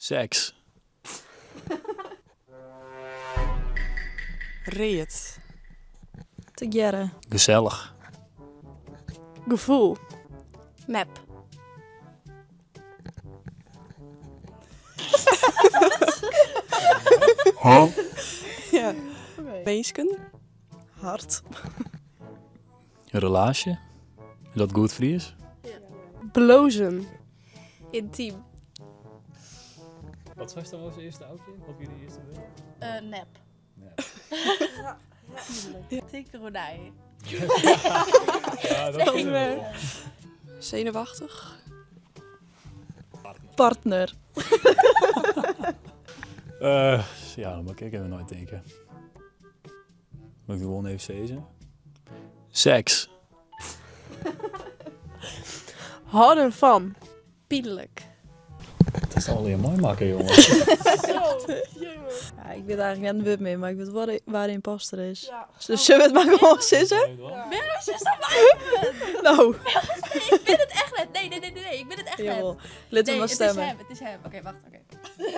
Seks. Read. Tegearre. Gesellich. Gefoel. Mep. Ja. Minsken. Hart. Relaasje. Is dat goed Frysk? Bloazen. Yntym. Wat seist dan as earste, Aukje? Wat wie de earste wurd? Nep. Tink deroer nei. Ja, dat is wel. Senuwachtich. Partner. Ja, dan moat ik ek even neitinke. Moat ik gewoan even sizze. Seks. Hâlden fan. Pynlik. Dat is allegear meimakke, jonge. Ja, ik wit eigentlik net in wurd mear, mar ik wit wol wa de ymposter is. Dus sille we it mar gewoan sizze? Wêrom is dat mijn No. Nee, ik bin it echt net. Nee, nee, nee, nee, ik bin it echt net. Jawol. Litte we Nee, mar it is stimme. hem, it is hem. Oké, wacht, oké.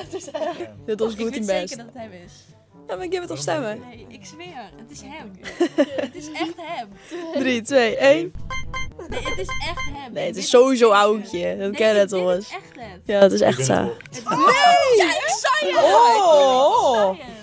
Het is hem. Dit was Ik goed weet yn zeker bêst. dat it hem is. Ja, maar gean we toch stimme? Nee, ik zweer. Het is hem. Het is echt hem. 3, 2, 1. Nee, het is echt hem. Nee, Ik het weet is sowieso zeker. Aukje. Dat Nee, ken ik het weet jongens. het echt net. Ja, dat is echt zo. Nee! Ja, ik zei het! Oh! Ik zei het.